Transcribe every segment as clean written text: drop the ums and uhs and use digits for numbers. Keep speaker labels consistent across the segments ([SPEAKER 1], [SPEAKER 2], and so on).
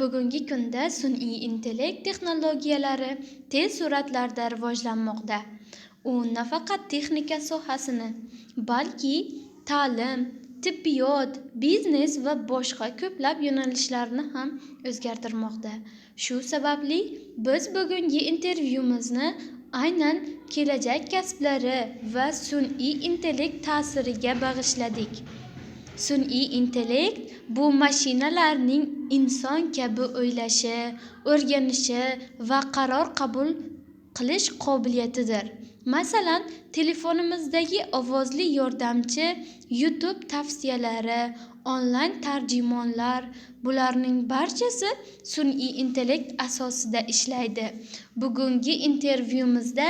[SPEAKER 1] Bugungi kunda sun'iy intellekt texnologiyalari tez sur'atlarda rivojlanmoqda. U nafaqat texnika sohasini, balki ta'lim, tibbiyot, biznes va boshqa ko'plab yo'nalishlarni ham o'zgartirmoqda. Shu sababli biz bugungi intervyumizni aynan kelajak kasblari va sun'iy intellekt ta'siriga bag'ishladik. Sun'iy intellekt bu mashinalarning inson kabi o'ylashi, o'rganishi va qaror qabul qilish qobiliyatidir. Masalan, telefonimizdagi ovozli yordamchi, YouTube tavsiyalari, onlayn tarjimonlar — bularning barchasi sun'iy intellekt asosida ishlaydi. Bugungi intervyumizda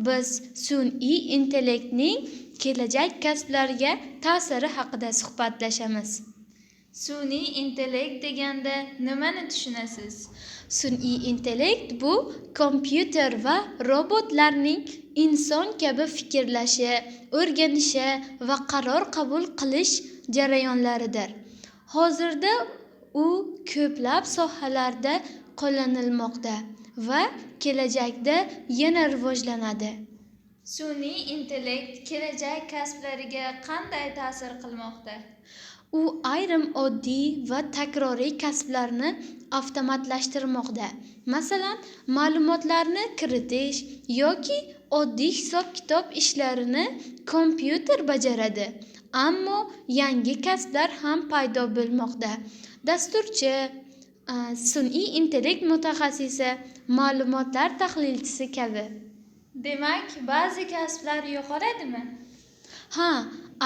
[SPEAKER 1] biz sun'iy intellektning kelajak kasblarga ta'siri haqida suhbatlashamiz.
[SPEAKER 2] Sun'iy intellekt deganda nimani tushunasiz?
[SPEAKER 1] Sun'iy intellekt bu kompyuter va robotlarning inson kabi fikrlashi, o'rganishi va qaror qabul qilish jarayonlaridir. Hozirda u ko'plab sohalarda qo'llanilmoqda va kelajakda yana rivojlanadi.
[SPEAKER 2] Sun'iy intellekt kelajak kasblariga qanday ta'sir qilmoqda?
[SPEAKER 1] U ayrim oddiy va takroriy kasblarni avtomatlashtirmoqda. Masalan, ma'lumotlarni kiritish yoki oddiy hisob-kitob ishlarini kompyuter bajaradi. Ammo yangi kasblar ham paydo bo'lmoqda: dasturchi, sun'iy intellekt mutaxassisi, ma'lumotlar tahlilchisi kabi.
[SPEAKER 2] Demak, ba'zi kasblar yo'qoladimi?
[SPEAKER 1] Ha,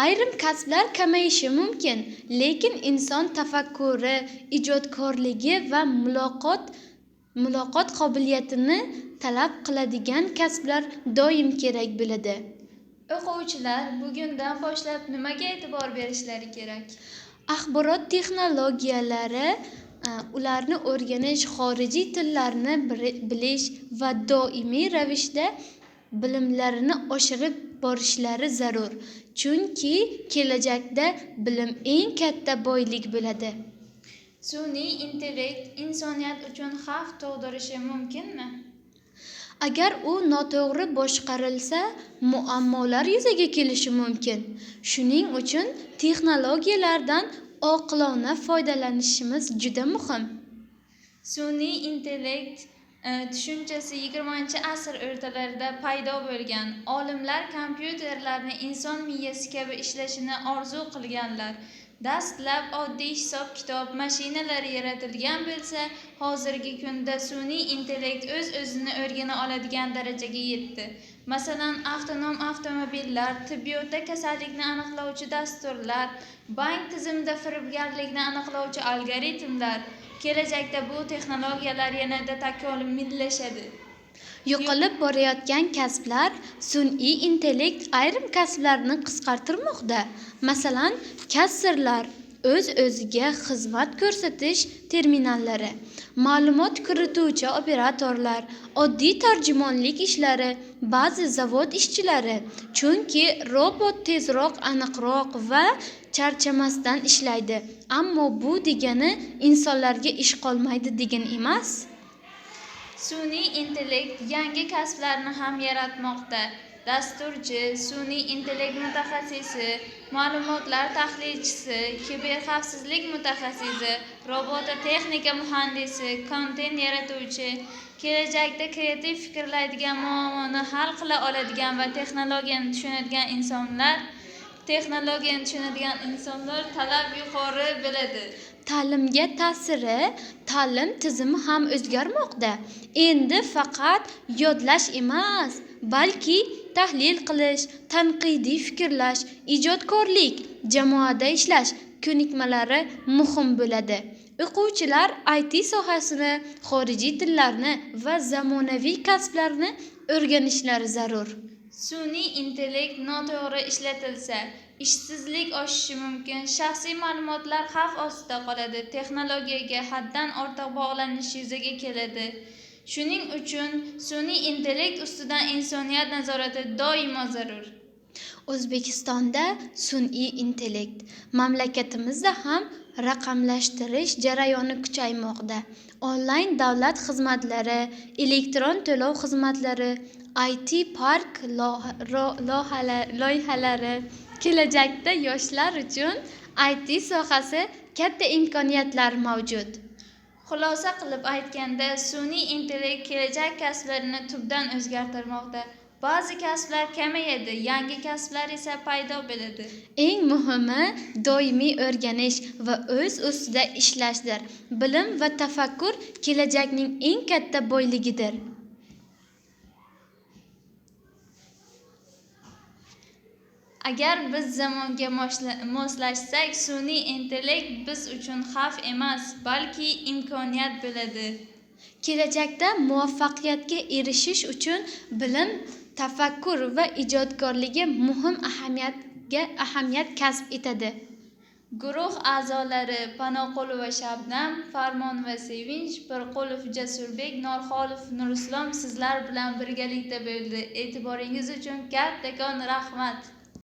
[SPEAKER 1] ayrim kasblar kamayishi mumkin, lekin inson tafakkuri, ijodkorligi va muloqot qobiliyatini talab qiladigan kasblar doim kerak bo'ladi.
[SPEAKER 2] O'quvchilar bugundan boshlab nimaga e'tibor berishlari kerak?
[SPEAKER 1] Axborot texnologiyalari, ularni o'rganish, xorijiy tillarni bilish va doimiy ravishda bilimlarini oshirib borishlari zarur, chunki kelajakda bilim eng katta boylik bo'ladi.
[SPEAKER 2] Sun'iy intellekt insoniyat uchun xavf tug'dirishi mumkinmi?
[SPEAKER 1] Agar u noto'g'ri boshqarilsa, muammolar yuzaga kelishi mumkin. Shuning uchun texnologiyalardan oqilona foydalanishimiz juda muhim.
[SPEAKER 2] Sun'iy intellekt tushunchasi 20-asr o'rtalarida paydo bo'lgan. Olimlar kompyuterlarni inson miyasi kabi ishlashini orzu qilganlar. Dastlab oddiy hisob-kitob mashinalari yaratilgan bo'lsa, hozirgi kunda sun'iy intellekt o'z-o'zini o'rgana oladigan darajaga yetdi. Masalan, avtonom avtomobillar, tibbiyotda kasallikni aniqlovchi dasturlar, bank tizimida firibgarlikni aniqlovchi algoritmlar. Kelajakda bu texnologiyalar yanada takomillashadi.
[SPEAKER 1] Yo'qolib borayotgan kasblar: sun'iy intellekt ayrim kasblarni qisqartirmoqda. Masalan, kassirlar, o'z-o'ziga xizmat ko'rsatish terminallari, ma'lumot kirituvchi operatorlar, oddiy tarjimonlik ishlari, ba'zi zavod ishchilari, chunki robot tezroq, aniqroq va charchamasdan ishlaydi. Ammo bu degani insonlarga ish qolmaydi degani emas.
[SPEAKER 2] Sun'iy intellekt yangi kasblarni ham yaratmoqda. Dasturchi, sun'iy intellekt mutaxassisi, ma'lumotlar tahlilchisi, kiberxavfsizlik mutaxassisi, robototexnika muhandisi, kontent yaratuvchi. Kelajakda kreativ fikrlaydigan, muammoni hal qila oladigan va texnologiyani tushunadigan insonlar talab yuqori bo'ladi.
[SPEAKER 1] Ta'limga ta'siri: ta'lim tizimi ham o'zgarmoqda. Endi faqat yodlash emas, balki tahlil qilish, tanqidiy fikrlash, ijodkorlik, jamoada ishlash ko'nikmalari muhim bo'ladi. O'quvchilar IT sohasini, xorijiy tillarni va zamonaviy kasblarni o'rganishlari zarur.
[SPEAKER 2] Sun'iy intellekt noto'g'ri ishlatilsa, ishsizlik oshishi mumkin, shaxsiy ma'lumotlar xavf ostida qoladi, texnologiyaga haddan ortiq bog'lanish yuzaga keladi. Shuning uchun sun'iy intellekt ustidan insoniyat nazorati doimo zarur.
[SPEAKER 1] O'zbekistonda sun'iy intellekt: mamlakatimizda ham raqamlashtirish jarayoni kuchaymoqda. Onlayn davlat xizmatlari, elektron to'lov xizmatlari, IT park loyihalari. Kelajakda yoshlar uchun IT sohasi katta imkoniyatlar mavjud.
[SPEAKER 2] Xulosa qilib aytganda, sun'iy intellekt kelajak kasblarini tubdan o'zgartirmoqda. Ba'zi kasblar kamayadi, yangi kasblar esa paydo bo'ladi.
[SPEAKER 1] Eng muhimi doimiy o'rganish va o'z ustida ishlashdir. Bilim va tafakkur kelajakning eng katta boyligidir.
[SPEAKER 2] Agar biz zamonga moslashsak, sun'iy intellekt biz uchun xavf emas, balki imkoniyat bo'ladi.
[SPEAKER 1] Kelajakda muvaffaqiyatga erishish uchun bilim, tafakkur va ijodkorligi muhim ahamiyat kasb etadi.
[SPEAKER 2] Guruh a'zolari Panoqulova Shabnam, Farmonova Sevinch, Pirqulov Jasurbek, Norxolov Nurislom sizlar bilan birgalikda bo'ldi. E'tiboringiz uchun kattakon rahmat.